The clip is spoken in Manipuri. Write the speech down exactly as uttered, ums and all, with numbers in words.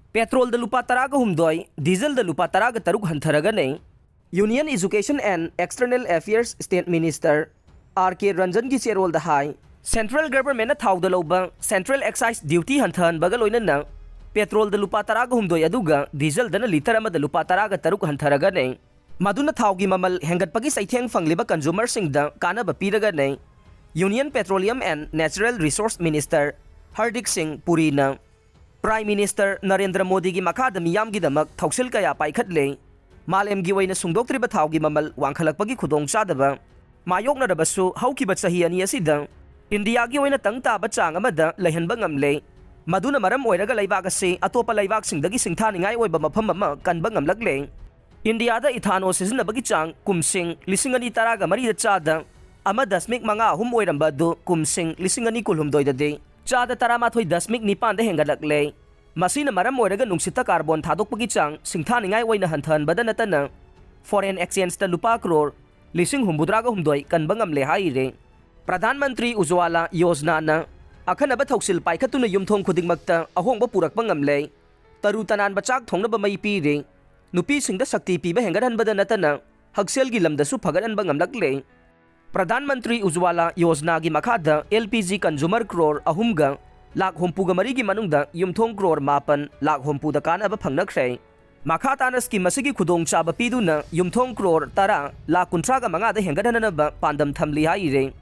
ꯄꯦꯇ꯭ꯔꯣꯜꯗ ꯂꯨꯄꯥ ꯇꯔꯥꯒ ꯍꯨꯝꯗꯣꯏ, ꯗꯤꯖꯜꯗ ꯂꯨꯄꯥ ꯇꯔꯥꯒ ꯇꯔꯨꯛ ꯍꯟꯊꯔꯒꯅꯤ꯫ Union Education and External Affairs State Minister R K Ranjan ꯒꯤ ꯆꯦꯔꯣꯜꯗ ꯍꯥꯏ, Central Government ꯅ ꯊꯥꯎꯗ ꯂꯧꯕ Central Excise Duty ꯍꯟꯊꯍꯟꯕꯒ ꯂꯣꯏꯅꯅ ꯄꯦꯇ꯭ꯔꯣꯜꯗ ꯂꯨꯄꯥ ꯇꯔꯥꯒ ꯍꯨꯝꯗꯣꯏ ꯑꯗꯨꯒ ꯗꯤꯖꯜꯗꯅ ꯂꯤꯇꯔ ꯑꯃꯗ ꯂꯨꯄꯥ ꯇꯔꯥꯒ ꯇꯔꯨꯛ ꯍꯟꯊꯔꯒꯅꯤ꯫ ꯃꯗꯨꯅ ꯊꯥꯎꯒꯤ ꯃꯃꯜ ꯍꯦꯟꯒꯠꯄꯒꯤ ꯆꯩꯊꯦꯡ ꯐꯪꯂꯤꯕ consumer ꯁꯤꯡꯗ ꯀꯥꯟꯅꯕ ꯄꯤꯔꯒꯅꯤ꯫ Union Petroleum and Natural Resource Minister ꯍꯔꯗꯤꯛ ꯁꯤꯡ ꯄꯨꯔꯤꯅ Prime Minister ꯅꯔꯦꯟꯗ꯭ꯔ ꯃꯣꯗꯤꯒꯤ ꯃꯈꯥꯗ ꯃꯤꯌꯥꯝꯒꯤꯗꯃꯛ ꯊꯧꯁꯤꯜ ꯀꯌꯥ ꯄꯥꯏꯈꯠꯂꯦ꯫ ꯃꯥꯂꯦꯝꯒꯤ ꯑꯣꯏꯅ ꯁꯨꯡꯗꯣꯛꯇ꯭ꯔꯤꯕ ꯊꯥꯎꯒꯤ ꯃꯃꯜ ꯋꯥꯡꯈꯠꯂꯛꯄꯒꯤ ꯈꯨꯗꯣꯡꯆꯥꯗꯕ ꯃꯥꯌꯣꯛꯅꯔꯕꯁꯨ, ꯍꯧꯈꯤꯕ ꯆꯍꯤ ꯑꯅꯤ ꯑꯁꯤꯗ ꯏꯟꯗꯤꯌꯥꯒꯤ ꯑꯣꯏꯅ ꯇꯪ ꯇꯥꯕ ꯆꯥꯡ ꯑꯃꯗ ꯂꯩꯍꯟꯕ ꯉꯝꯂꯦ꯫ ꯃꯗꯨꯅ ꯃꯔꯝ ꯑꯣꯏꯔꯒ ꯂꯩꯕꯥꯛ ꯑꯁꯤ ꯑꯇꯣꯞꯄ ꯂꯩꯕꯥꯛꯁꯤꯡꯗꯒꯤ ꯁꯤꯡꯊꯥꯅꯤꯡꯉꯥꯏ ꯑꯣꯏꯕ ꯃꯐꯝ ꯑꯃ ꯀꯟꯕ ꯉꯝꯂꯛꯂꯦ꯫ ꯏꯟꯗꯤꯌꯥꯗ ethanol ꯁꯤꯖꯤꯟꯅꯕꯒꯤ ꯆꯥꯡ ꯀꯨꯝꯁꯤꯡ ꯂꯤꯁꯤꯡ ꯑꯅꯤ ꯇꯔꯥꯒ ꯃꯔꯤꯗ ꯆꯥꯗ ꯑꯃ ꯗꯁꯃꯤꯛ ꯃꯉꯥ ꯑꯍꯨꯝ ꯑꯣꯏꯔꯝꯕ ꯑꯗꯨ ꯀꯨꯝꯁꯤꯡ ꯂꯤꯁꯤꯡ ꯑꯅꯤ ꯀꯨꯟꯍꯨꯝꯗꯣꯏꯗꯗꯤ ꯆꯥꯗ ꯇꯔꯥꯃꯥꯊꯣꯏ ꯗꯁꯃꯤꯛ ꯅꯤꯄꯥꯟꯗ ꯍꯦꯟꯒꯠꯂꯛꯂꯦ꯫ ꯃꯁꯤꯅ ꯃꯔꯝ ꯑꯣꯏꯔꯒ ꯅꯨꯡꯁꯤꯠꯇ carbon ꯊꯥꯗꯣꯛꯄꯒꯤ ꯆꯥꯡ ꯁꯤꯡꯊꯥꯅꯤꯡꯉꯥꯏ ꯑꯣꯏꯅ ꯍꯟꯊꯍꯟꯕꯗ ꯅꯠꯇꯅ, foreign exchange ꯇ ꯂꯨꯄꯥ ꯀ꯭ꯔꯣꯔ ꯂꯤꯁꯤꯡ ꯍꯨꯝꯐꯨꯇꯔꯥꯒ ꯍꯨꯝꯗꯣꯏ ꯀꯟꯕ ꯉꯝꯂꯦ ꯍꯥꯏꯔꯤ꯫ ꯄ꯭ꯔꯙꯥꯟ ꯃꯟꯇ꯭ꯔꯤ ꯎꯖ꯭ꯋꯥꯂꯥ ꯌꯣꯖꯅꯥꯅ ꯑꯈꯟꯅꯕ ꯊꯧꯁꯤꯜ ꯄꯥꯏꯈꯠꯇꯨꯅ ꯌꯨꯝꯊꯣꯡ ꯈꯨꯗꯤꯡꯃꯛꯇ ꯑꯍꯣꯡꯕ ꯄꯨꯔꯛꯄ ꯉꯝꯂꯦ꯫ ꯇꯔꯨ ꯇꯅꯥꯟꯕ ꯆꯥꯛ ꯊꯣꯡꯅꯕ ꯃꯩ ꯄꯤꯔꯤ꯫ ꯅꯨꯄꯤꯁꯤꯡꯗ ꯁꯛꯇꯤ ꯄꯤꯕ ꯍꯦꯟꯒꯠꯍꯟꯕꯗ ꯅꯠꯇꯅ, ꯍꯛꯁꯦꯜꯒꯤ ꯂꯝꯗꯁꯨ ꯐꯒꯠꯍꯟꯕ ꯉꯝꯂꯛꯂꯦ꯫ ꯄ꯭ꯔꯙꯥꯟ ꯃꯟꯇ꯭ꯔꯤ ꯎꯖ꯭ꯋꯥꯂꯥ ꯌꯣꯖꯅꯥꯒꯤ ꯃꯈꯥꯗ L P G consumer crore ꯑꯍꯨꯝꯒ ꯂꯥꯈ ꯍꯨꯝꯐꯨꯒ ꯃꯔꯤꯒꯤ ꯃꯅꯨꯡꯗ ꯌꯨꯝꯊꯣꯡ ꯀ꯭ꯔꯣꯔ ꯃꯥꯄꯟ ꯂꯥꯈ ꯍꯨꯝꯐꯨꯗ ꯀꯥꯟꯅꯕ ꯐꯪꯅꯈ꯭ꯔꯦ꯫ ꯃꯈꯥ ꯇꯥꯅ scheme ꯑꯁꯤꯒꯤ ꯈꯨꯗꯣꯡꯆꯥꯕ ꯄꯤꯗꯨꯅ ꯌꯨꯝꯊꯣꯡ ꯀ꯭ꯔꯣꯔ ꯇꯔꯥ ꯂꯥꯈ ꯀꯨꯟꯊ꯭ꯔꯥꯒ ꯃꯉꯥꯗ ꯍꯦꯟꯒꯠꯍꯟꯅꯕ ꯄꯥꯟꯗꯝ ꯊꯝꯂꯤ ꯍꯥꯏꯔꯤ꯫